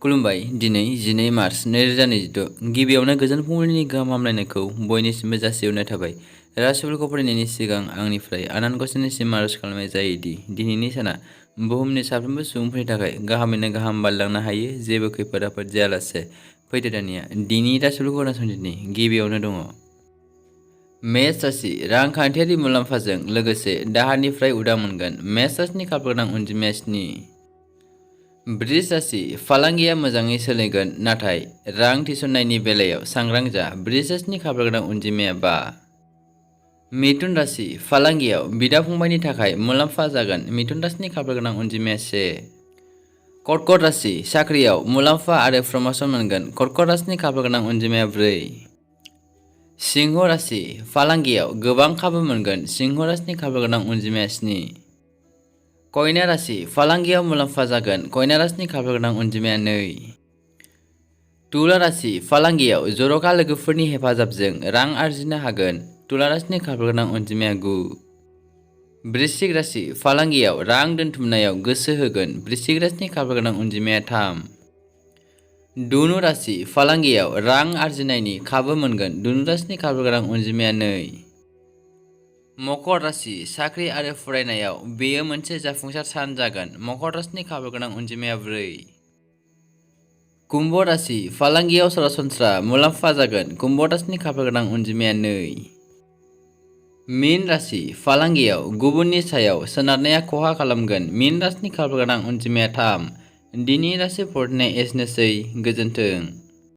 खुलुमबाय दिनै 12 मार्च 2026 गिबियावनो गोजोन फुंबिलिनि गाहाम हामलायनायखौ बयनिसिमबो जासिहरनाय थाबाय। राशिफोरखौ फरायनायनि सिगां आंनिफ्राय आनान गसाइनिसिम आरज खालामनाय जायोदि दिनैनि साना बुहुमनि साफ्रोमबो सुबुंफोरनि थाखाय गाहामैनो गाहाम बारलांनो हायो, जेबो खैफोद आफोद जायालासे। फैदो दानिया दिनैनि राशिफोरखौ खोनासंदिनि। गिबियावनो दङ मेष राशि, रांखान्थियारि मुलाम्फाजों लोगोसे दाहारनिफ्राय उदां मोनगोन। मेष राशिनि खाफालगोनां अनजिमाया 7। बृष राशि, फालांगिया मोजाङै सोलिगोन, नाथाय रां थिसननायनि बेलायाव सांग्रां जा। बृष राशिनि खाफालगोनां अनजिमाया 5। मिथुन राशि, फालांगियाव बिदा-फंबायनि थाखाय मुलाम्फा जागोन। मिथुन राशिनि खाफालगोनां अनजिमाया 1। कर्कट राशि, साख्रियाव मुलाम्फा आरो प्रम'शन मोनगोन। कर्कट राशिनि खाफालगोनां अनजिमाया 4। सिंह राशि, फालांगियाव गोबां खाबु मोनगोन। सिंह राशिनि खाफालगोनां अनजिमाया 7। कन्या राशि, फालांगियाव मुलाम्फा जागोन। कन्या राशिनि खाफालगोनां अनजिमाया 2। तुला राशि, फालांगियाव जर'खा लोगोफोरनि हेफाजाबजों रां आरजिनो हागोन। तुला राशिनि खाफालगोनां अनजिमाया 9। वृश्चिक राशि, फालांगियाव रां दोनथुमनायाव गोसो होगोन। वृश्चिक राशिनि खाफालगोनां अनजिमाया 3। धनु राशि, फालांगियाव रां आरजिनायनि खाबु मोनगोन। धनु राशिनि खाफालगोनां अनजिमाया 2। मकर राशि, साख्रि आरो फरायनायाव बेयो मोनसे जाफुंसार सान जागोन। मकर राशिनि खाफालगोनां अनजिमाया 4। कुम्भ राशि, फालांगियाव सरासनस्रा मुलाम्फा जागोन। कुम्भ राशिनि खाफालगोनां अनजिमाया 2। मीन राशि, फालांगियाव गुबुननि सायाव सोनारनाया खहा खालामगोन। मीन राशिनि खाफालगोनां अनजिमाया 3। दिनै राशि फरायनाया एसेनोसै। गोजोन्थों।